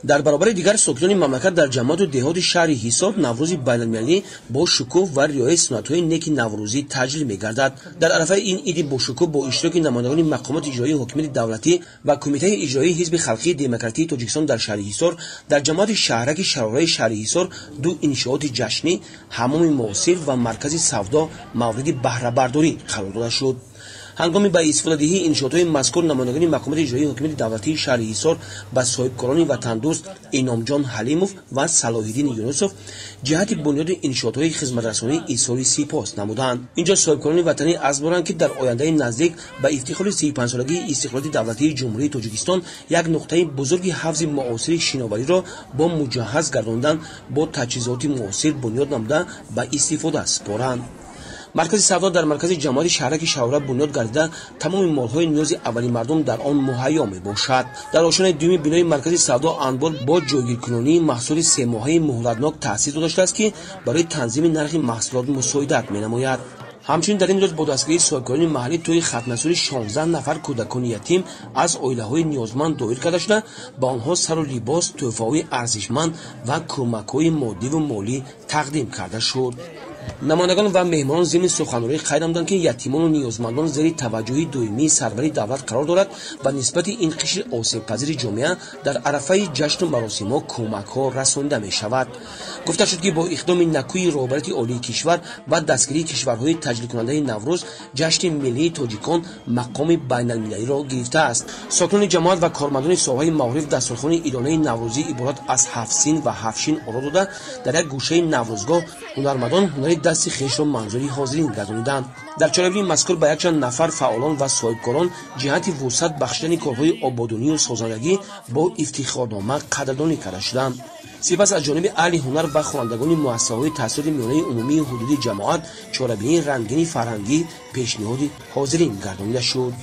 Дар баробари дигар сокинони мамлакат дар ҷамоату деҳоти шаҳри Ҳисор Наврӯзи байналмилалӣ бо шукӯҳ ва риояи суннатҳои неки наврӯзӣ таҷлил мегардад. Дар арафаи ин иди бошукӯҳ бо иштироки намояндагони мақомоти иҷроии ҳокимияти давлатӣ ва Кумитаи иҷроии Ҳизби халқии демократии Тоҷикистон дар шаҳри Ҳисор, дар ҷамоати шаҳраки Шарораи шаҳри Ҳисор ду иншооти ҷашнӣ, ҳаммоми муосир ва маркази савдо мавриди баҳрабардорӣ қарор дода шуд. Ҳангоми ба истифодадиҳии иншоотҳои мазкур намояндагони мақомоти иҷроии ҳокимияти давлатии шаҳри Ҳисор ба соҳибкорони ватандӯст Иномҷон Ҳалимов ва Салоҳиддин Юнусов ҷиҳати бунёди иншоотҳои хизматрасонӣ изҳори сипос намуданд. Инҷо соҳибкорони ватанӣ азм доранд, ки дар ояндаи наздик ба ифтихори 35-солагии истиқлолияти давлатии Ҷумҳурии Тоҷикистон як нуқтаи бузурги ҳавзи муосири шиновариро бо муҷаҳҳаз гардондан бо таҷҳизоти муосир бунёд намуда ба истифода супоранд. Маркази савдо дар маркази ҷамоати шаҳраки Шарора бунёд гардида, тамоми молҳои ниёзи аввали мардум дар он муҳайё мебошад. Дар ошёнаи дуюми бинои маркази савдо анбор бо ҷойгиркунонии маҳсулоти семоҳаи муҳлатнок таъсис дода шудааст, ки барои танзими нархи маҳсулот мусоидат менамояд. Ҳамчунин дар ин рӯз бо дастгирии соҳибкорони маҳаллӣ тӯи хатнасури 16 нафар кӯдакони ятим аз оилаҳои ниёзманд доир карда шуда, ба онҳо сару либос, тӯҳфаҳои арзишманд ва кӯмакҳои моддиву молӣ тақдим карда шуд. Намояндагон ва меҳмонон зимни суханронӣ қайд намуданд, ки ятимону ниёзмандон зери таваҷҷӯҳи доимии сарвари давлат қарор дорад ва нисбати ин қишри осебпазири ҷомеа дар арафаи ҷашну маросимҳо кӯмакҳо расонида мешавад. Гуфта шуд, ки бо иқдоми накӯи роҳбарияти олии кишвар ва дастгирии кишварҳои таҷлилкунандаи Наврӯз ҷашни миллии тоҷикон мақоми байналмилалиро гирифтааст. Сокинони ҷамоат ва кормандони соҳаи маориф дастурхони идонаи наврӯзӣ иборат аз ҳафт син ва ҳафт шин оро дода, дар як гӯшаи наврӯзгоҳ ҳунармандон ҳунари дасти хешро манзури ҳозирин гардониданд. Дар чорабинии мазкур ба якчанд нафар фаъолон ва соҳибкорон ҷиҳати вусъат бахшидани корҳои ободонию созандагӣ бо ифтихорнома қадрдонӣ карда шуданд. Сипас аз ҷониби аҳли ҳунар ва хонандагони муассисаҳои таҳсилоти миёнаи умумии ҳудуди ҷамоат чорабинии рангини фарҳангӣ пешниҳоди ҳозирин гардонида шуд.